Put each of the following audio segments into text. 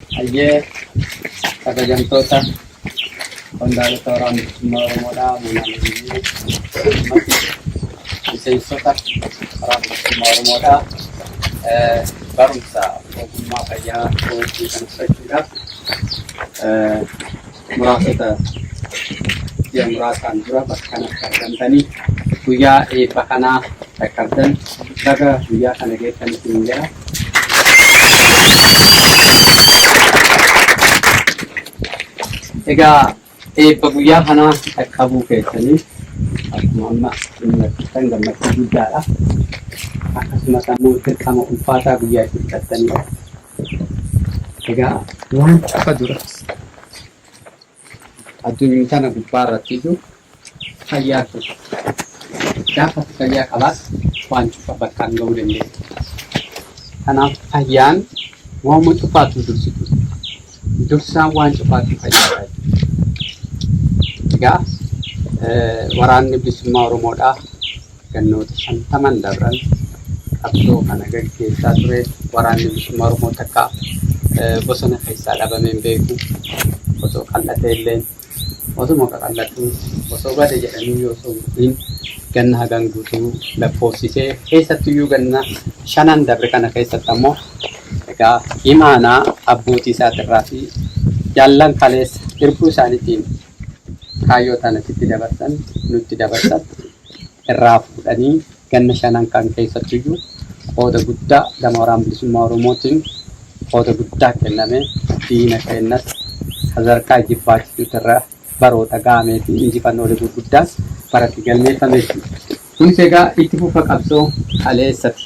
Hayyee, kabajamtoota qondaalota Waraana Bilisummaa Oromoodhaa, Muunaalee miseensota Waraana Bilisummaa Oromoodhaa, barumsa ogummaa fayyaa hojii kana fudhachuudhaaf muraasota ji'a muraasaan dura bakka kanatti argamtanii guyyaa eebba kanaa dhaqqabdan, baga guyyaa kana geessan isin jedha. Egaa eebba guyyaa kanaa dhaqqabuu keessanii akkuma amma argitan gammachuu guddaadha. Akkasumas ammoo dirqama ulfaataa guyyaa itti fudhattanidha. Egaa waan cufa dura addunyaa tana gubbaa irratti iyyuu fayyaa ture. Gaafa fayyaa qabaatu waan cufa bakkaan ga'uu dandeessa. Kanaaf fayyaan waanuma cufaatu dursitu. Dursaan waan cufaatu fayyaadha. Egaa waraanni bilisummaa Oromoodhaa gannoota 50n dabran qabsoo kana gaggeessaa ture. Waraanni bilisummaa Oromoo takka bosona keessaa dhabamee hin beeku. Osoo qal'atee illee, osuma qaqallatu, osoo bade jedhanii osoo hin ganna hagan guutuu lakkoofsisee, keessattuyyuu ganna shanan dabre kana keessatti ammoo egaa imaanaa abbootii isaatirraa fi jaallan kaleessa irbuu isaaniitiin kaayyoo tanatti dabarsan nutti dabarsan irraa fuudhanii ganna shanan kan keessattuyyuu qooda guddaa gama Waraana Bilisummaa Oromootiin qooda guddaa kenname, diina keenyas sadarkaa jibbaachisuutu irra baroota gahamee fi injifannoolee gurguddaas baratti galmeeffame jechuudha. Kunis egaa itti fufa qabsoo kaleessati.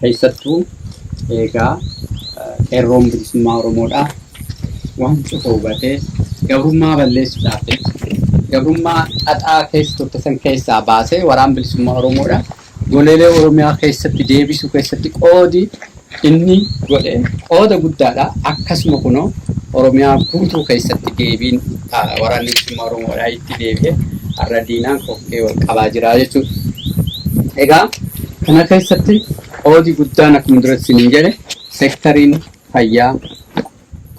Keessattuu egaa qeerroon bilisummaa Oromoodhaa waan cufa hubatee gabrummaa balleessuudhaaf jecha gabrummaa xaxaa keessa turte san keessaa baasee waraan bilisummaa Oromoodhaa goleelee Oromiyaa keessatti deebisuu keessatti qoodi inni godhe qooda guddaadha. Akkasuma kunoo Oromiyaa guutuu keessatti deebiin waraanni bilisummaa Oromoodhaa itti deebi'e har'a diinaan kokkee wal qabaa jira jechuudha. Egaa kana keessatti qoodi guddaan akkuma duratti isiniin jedhe seektariin fayyaa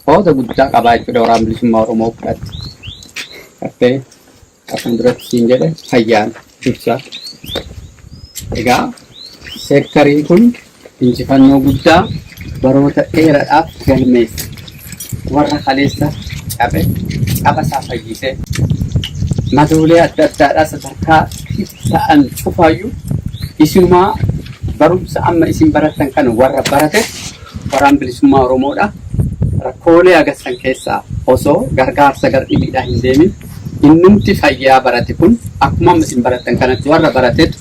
qooda guddaa qabaa jechuudha waraana bilisummaa Oromoo fudhatte. Gartee akkuma duratti isiniin jedhe fayyaan dursa. Egaa seektariin kun injifannoo guddaa baroota dheeraadhaaf galmeesse. Warra kaleessa cabe caba isaa fayyisee madoolee adda addaadhaa sadarkaa ta'an cufaayyuu isinumaa barumsa amma isin barattan kana warra barate waraan bilisummaa Oromoodha. Rakkoolee agarsan keessaa osoo gargaarsa gara dhibiidhaa hin deemin innumti fayyaa barate kun akkuma amma isin barattan kanatti warra baratetu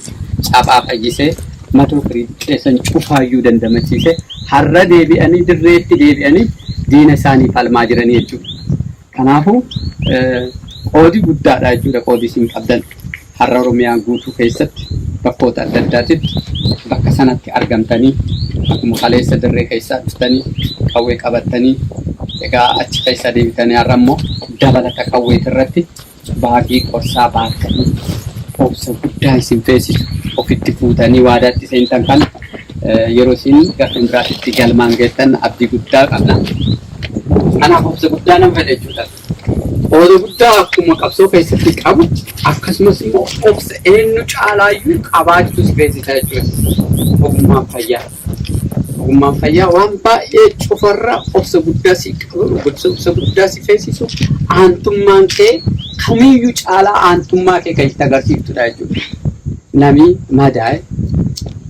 cabaa fayyisee madoo firii xiqqeessan cufaayyuu dandamachiise har'a deebi'anii dirreetti deebi'anii diina isaanii falmaa jiranii jechuudha. Kanaafuu qoodi guddaadha jechuudha qoodi isin qabdan. Har'a Oromiyaa guutuu keessatti bakkoota adda addaatitti bakka sanatti argamtanii akkuma kaleessa dirree keessaa dhuftanii qawwee qabattanii, egaa achi keessaa deebitanii har'a immoo dabalata qawweet irratti baagii qorsaa baattanii obsa guddaa isin feesisu ofitti fuutanii waadaatti seentan kana yeroo isin gara fuulduraatti galmaan geettan abdii guddaa qabna. Kanaaf obsa guddaa nama fedha jechuudha. Qooda guddaa akkuma qabsoo keessatti qabu akkasumas immoo obsa eenyu caalaayyuu qabaachuus feesisa jechuudha. Ogummaan fayyaa. Ogummaan fayyaa waan baay'ee cufarra obsa guddaa si qabu, obsa guddaa si feesisu, aantummaan kee kamiyyuu caalaa aantummaa kee kan itti agarsiiftudha jechuudha. Namni madaa'e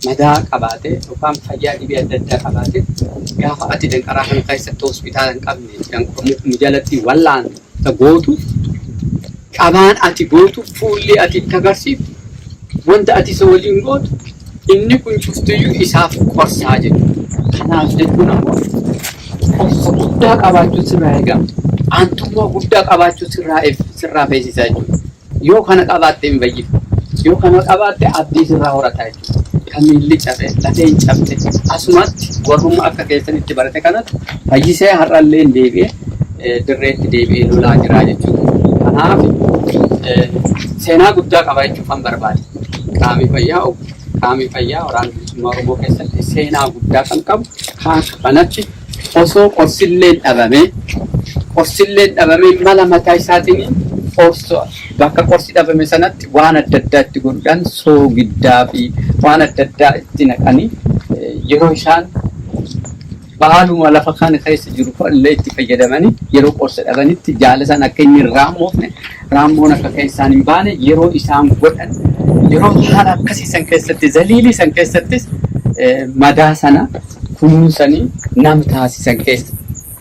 madaa qabaate yookaan fayyaa dhibee adda addaa qabaate gaafa ati danqaraa kana keessatti hospitaala hin qabne danqamu jalatti wallaanta gootu, qabaan ati gootu, fuulli ati itti agarsiiftu, wanta ati isa waliin gootu, inni kun cuftiyyuu isaaf qorsaa jechuudha. Kanaaf jechuun ammoo obsa guddaa qabaachuun sirraa eegama. Aantummaa guddaa qabaachuun sirraa feesisa jechuudha. Yoo kana qabaatte hin fayyiftu. Yoo kana qabaatte abdii sirraa horata jechuudha. Kan miilli cabe, lafeen cabde, asumatti warrummaa akka keessanitti barate kanatti fayyisee har'allee hin deebi'e dirreetti deebi'ee lolaa jira jechuudha. Kanaaf seenaa guddaa qaba jechuufan barbaade. Qaamni fayyaa waraana bilisummaa Oromoo keessatti seenaa guddaa kan qabu kanatti Osoo qorsilleen dhabame, qorsilleen dhabame mala mataa isaatiin qorsa bakka qorsi dhabame sanatti waan adda addaa itti godhuudhaan soogiddaa fi waan adda addaa itti naqanii yeroo isaan baaluma lafa kana keessa jiru illee itti fayyadamanii yeroo qorsa dhabanitti jaala san akka inni hin raammoofne, raammoon akka keessaan hin baane yeroo isaan godhan, yeroo haala akkasii san keessatti, zaliilii san keessattis madaa sana kunuunsanii nam taasisan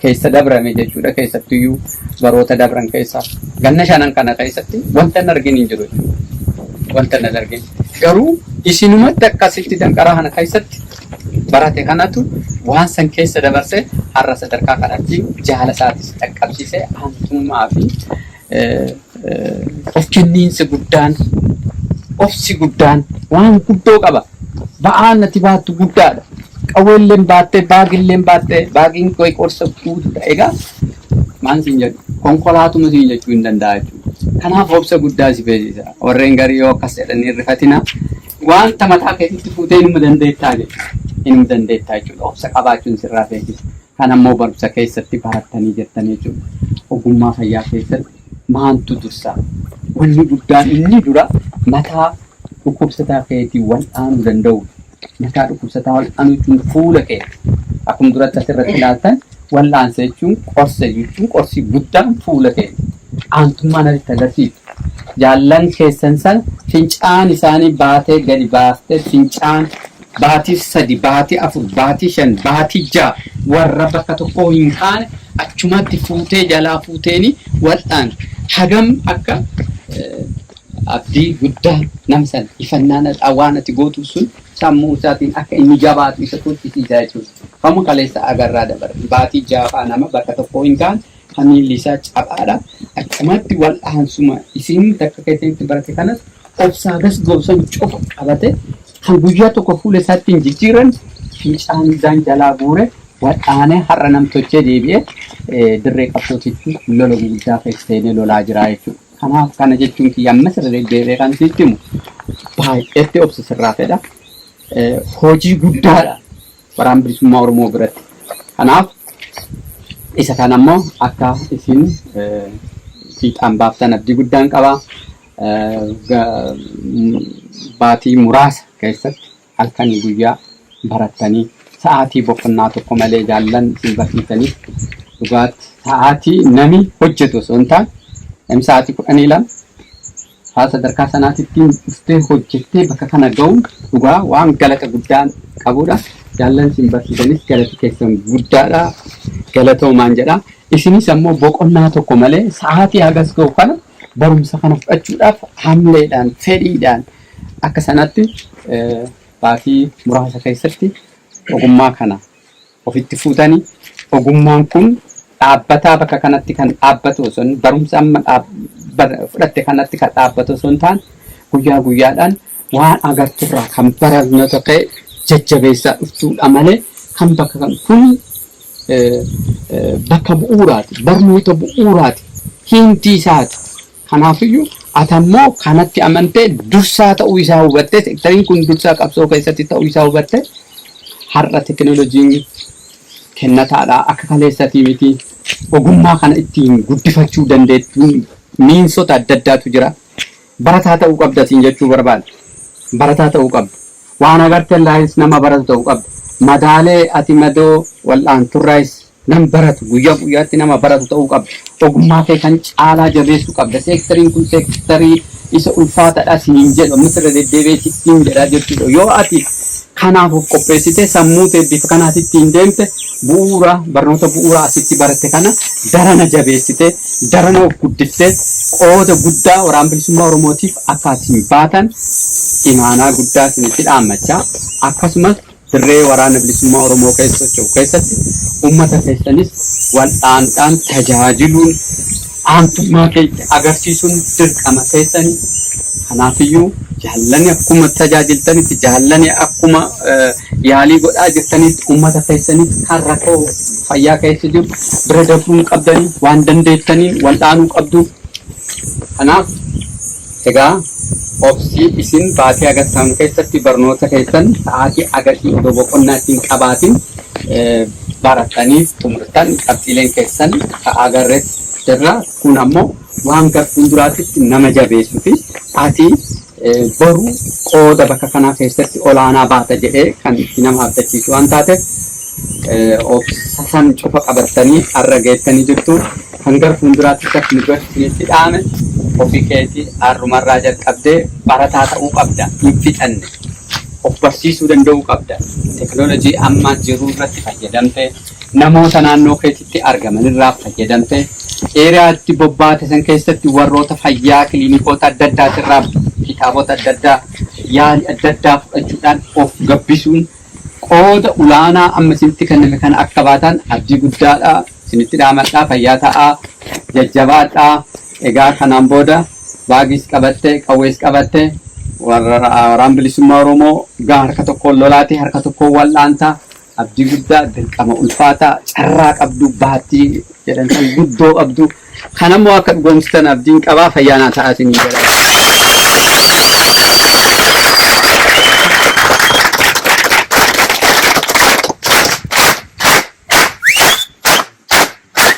keessa dabrame jechuudha. Keessattiyyuu baroota dabran keessa ganna shanan kana keessatti wanta hin argin hin jiru jechuudha. Wanta hin argin. Garuu isinumatti akkasitti danqaraa kana keessatti barate kanatu waan san keessa dabarse har'a sadarkaa kanatti jaala isaatis dhaqqabsiise. Aantummaa fi of kenniinsi guddaan, obsi guddaan waan guddoo qaba. Ba'aan ati baattu guddaadha. Qawweelleen baattee, baagilleen baattee, baagiin koo qorsa guutuudha. Egaa maal siin jedhu, konkolaatuma siin jechuu hin danda'a jechuudha. Kanaaf obsa guddaa si feesisa. Warreen garii yoo akkas jedhanii rifatina. Wanta mataa keetitti fuutee inuma dandeettaa jechuudha. Inuma dandeettaa jechuudha. Obsa qabaachuun sirraa feesisa. Kan ammoo barumsa keessatti barattanii jirtan jechuudha. Ogummaa fayyaa keessatti maaltu dursa? Wanni guddaan inni dura mataa dhukkubsataa keetii wal'aanuu danda'u. Mataa dhukkubsataa wal'aanuu jechuun fuula kee. Akkuma duratti asirratti ilaaltan, wal'aansa jechuun, qorsa jechuun, qorsi guddaan fuula kee. Aantummaan asitti agarsiisu. Jaallan keessan sana fincaan isaanii baatee gadi baaftee, fincaan baatii 3, baatii 4, baatii 5, baatii 6 warra bakka tokkoo hin kaane achumatti fuutee jalaa fuuteeni wal'aan hagam akka abdii guddaa nam sana ifannaan waan ati gootu sun sammuu isaatiin akka inni jabaatu isa tolchisiisa jechuudha. Famu kaleessa agarraa dabarre baatii 6ffaa nama bakka tokkoo hin kaane kan miilli isaa caphaadha. Achumatti wal'aansuma isin takka keessatti barate kanas obsaa gas goobsan cufa qabate kan guyyaa tokko fuula isaatti hin jijjiiran fincaan isaan jalaa guure wal'aanee har'a namtochee deebi'ee dirree qabsootitti lola gurguddaa keessa seenee lolaa jira jechuudha. Kanaaf kana jechuun kiyya ammas irra deddeebi'ee kan sitti himu, baay'eetti obsa sirraa fedha. Hojii guddaadha Waraana Bilisummaa Oromoo biratti. Kanaaf isa kana immoo akka isin fiixaan baaftan abdii guddaan qaba. Baatii muraasa keessatti halkanii guyyaa barattanii sa'aatii boqonnaa tokko malee jaallan isin barsiisaniif dhugaatti sa'aatii nami hojjetu osoo hin taane sa'aatii 12 sa'a sadarkaa sanaatitti dhuftee hojjettee bakka kana ga'uun dhugaa waan galata guddaan qabudha. Jaallan isin barsiisanis galati keessan guddaadha. Galatoomaan jedha. Isinis ammoo boqonnaa tokko malee sa'aatii hagas ga'u kana barumsa kana fudhachuudhaaf hamleedhaan, fedhiidhaan akka sanatti baatii muraasa keessatti ogummaa kana ofitti fuutanii, ogummaan kun dhaabbataa bakka kanatti kan dhaabbatu osoo barumsa amma fudhatte kanatti kan dhaabbatu osoo hin taane, guyyaa guyyaadhaan waan agarturraa kan barnoota ta'e jajjabeessaa dhuftuudha malee kan bakka kan kun bakka bu'uuraati, barnoota bu'uuraati, hintii isaati. Kanaafiyyuu ati ammoo kanatti amantee dursaa ta'uu isaa hubattee, seektariin kun dursaa qabsoo keessatti ta'uu isaa hubattee, har'a teekinooloojiin kennataadha, akka kaleessatii miti, ogummaa kana ittiin guddifachuu dandeettuun miinsota adda addaatu jira. Barataa ta'uu qabda siin jechuu barbaada. Barataa ta'uu qabda. Waan agarte laayis nama baratu ta'uu qabda. Madaalee ati madoo wal'aanturraayis nam baratu, guyyaa guyyaatti nama baratu ta'uu qabda. Ogummaa kee kan caalaa jabeessuu qabda. Seektariin kun seektarii isa ulfaataadha siin jedhu ammas irra deddeebi'ee sittiin jedhaa jechuudha. Yoo ati kanaaf of qopheessite, sammuu tee bifa kanaatti ittiin deemte, bu'uura barnoota bu'uura asitti baratte kana darana jabeessite, darana of guddiftee qooda guddaa Waraana Bilisummaa Oromootiif akka asin baatan imaanaa guddaa isinitti dhaammachaa, akkasumas dirree Waraana Bilisummaa Oromoo keessa socho'u keessatti uummata keessanis wal'aanuudhaan tajaajiluun aantummaa keenya agarsiisuun dirqama keessanii. Kanaafiyyuu jaallani akkuma tajaajiltanitti, jaallani akkuma yaalii godhaa jirtanitti, uummata keessanis kan rakkoo fayyaa keessa jiru bira dabruun qabdanii waan dandeettaniin wal'aanuu qabdu. Kanaaf egaa obsii isin baatii agartan keessatti barnoota keessan sa'aatii agasii odoo boqonnaa ittiin qabaatin baratanii xumurtan qabxiileen keessan ka agarrees jirra. Kun ammoo waan gara fuulduraatitti nama jabeessuu fi ati boru qooda bakka kanaa keessatti olaanaa baata jedhee kan itti nama abdachiisu waan taateef obsa san cufa qabattanii har'a geettanii jirtu. Kan gara fuulduraattis akkuma duratti isinitti dhaame ofii keetii har'umarraa jalqabdee barataa ta'uu qabda. Hin fixanne. Of barsiisuu danda'uu qabda. Teknoolojii amma jiru irratti fayyadamtee namoota naannoo keetitti argaman irraa fayyadamtee eeriyaatti bobbaate san keessatti warroota fayyaa kiliinikoota adda addaatirraa kitaabota adda addaa yaalii adda addaa fudhachuudhaan of gabbisuun qooda olaanaa amma isinitti kenname kana akka baatan abdii guddaadha isinitti dhaamadhaa. Fayyaa ta'aa, jajjabaadhaa. Egaa kanaan booda baagiis qabattee qawwees qabattee warra waraan bilisummaa Oromoo gaa harka tokkoon lolaatee harka tokkoon wal'aantaa abdii guddaa dirqama ulfaataa carraa qabdu baattii jedhan san guddoo qabdu kanammoo akka dhugoomsitan abdiin qabaa. Fayyaa naa ta'aa isinii jedha.